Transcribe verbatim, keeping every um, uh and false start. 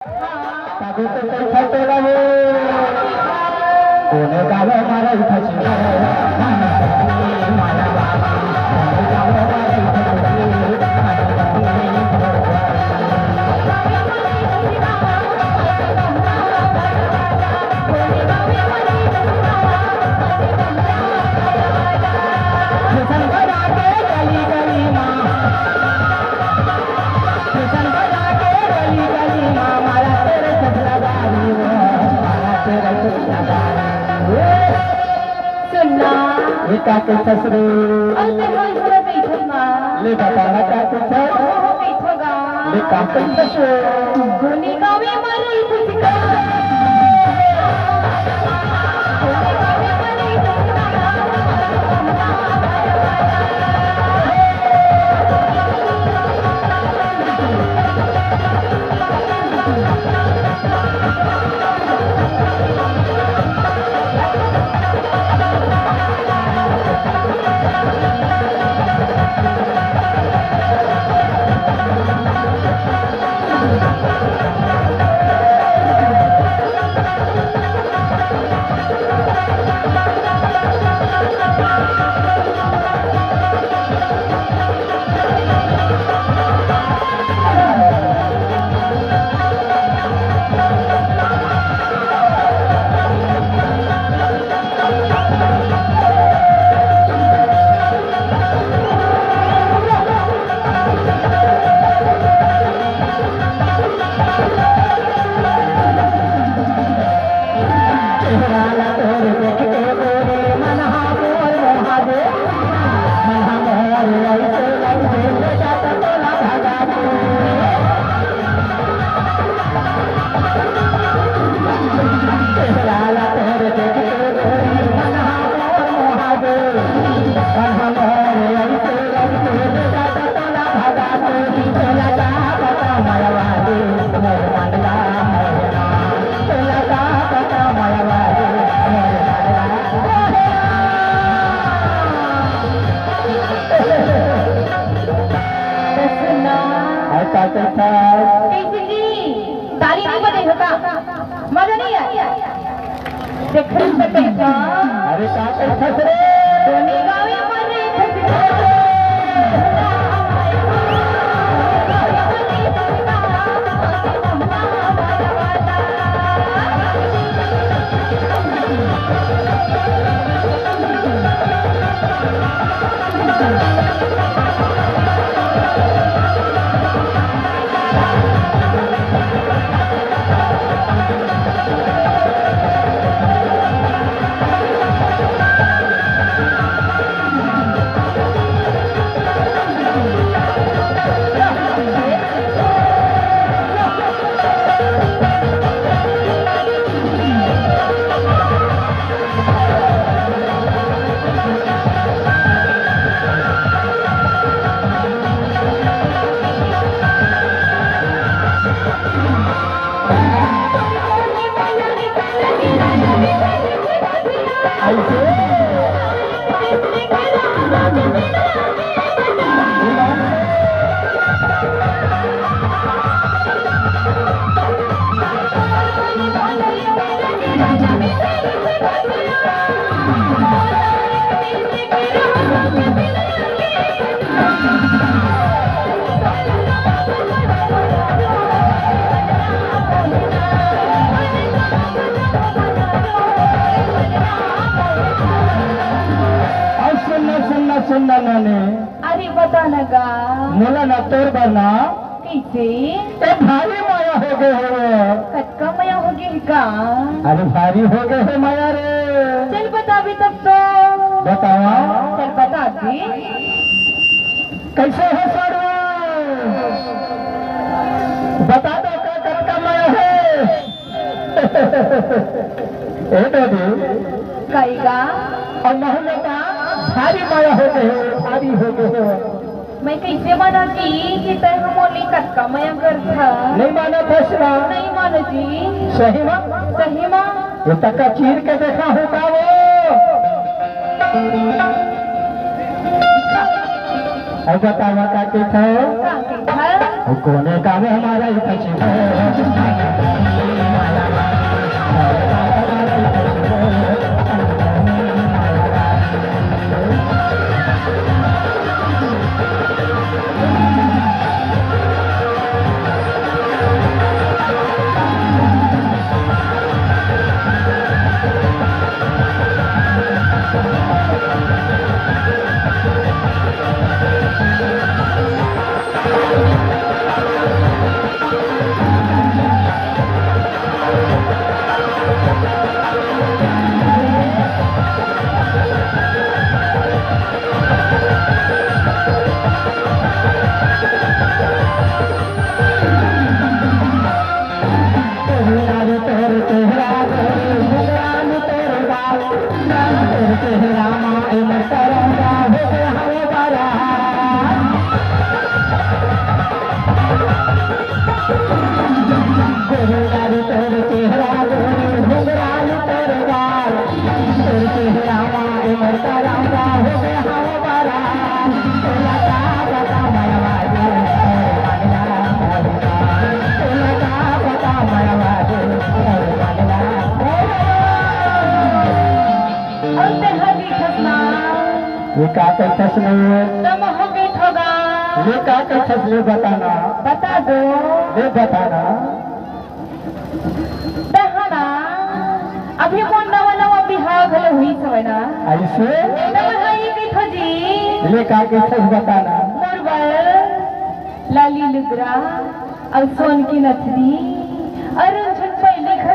तभी तो कोई फंसे रहो। कोने गावे मारे फंसी। सुन ना। ये का कहिथस रे? अउ ते हर हर कहिथस ना। ले बता ना का कहिथस? ओहो कहिथो गा। ले का कहिथस रे? कोने गावे मारे फंसी। सुना। हाय, का करता है? कैसे जी? ताली नहीं बजे हो का? मजा नहीं आया? देख, कैसा? अरे, का करता रे? कोने गावे मारे फंसी। अउ सुन ना, सुन ना, सुन ना, नानी। अरे बता ना गा। मोला ना तोर बर ना। कइसे? ए, भारी मया हो गे हे। कतका मया हो गे हे गा? अरे भारी हो गे हे मया रे। चल बताबे तब तो। बतावा। चल बता दे। कइसे हो साढ़ू? बता दो का कतका मया हे। ए दीदी। कइगा? अउ महू ला का भारी मया हो गे हे, भारी हो गे हे। मैं कइसे मानों जी कि तैं ह मोर ले कतका मया करथा? नइ मानत हस ना? नइ मानों जी। सही मा? सही मा। ए तका चीर के देखा हो का वो? अउ बतावा का कहिथस? का कहिथस? अउ कोने गाँव हमारा ही था। कथस नहीं है। त महूं कहिथों गा। ले का कथस, ले बताना। बता दो। ले बताना। दहना, अभी मोर नवा नवा बिहाव घलो हुई सवय ना। अइसे? त महूं कहिथों जी। ले का कथस बताना। मोर बर लाली लुगरा अउ सोन के नथनी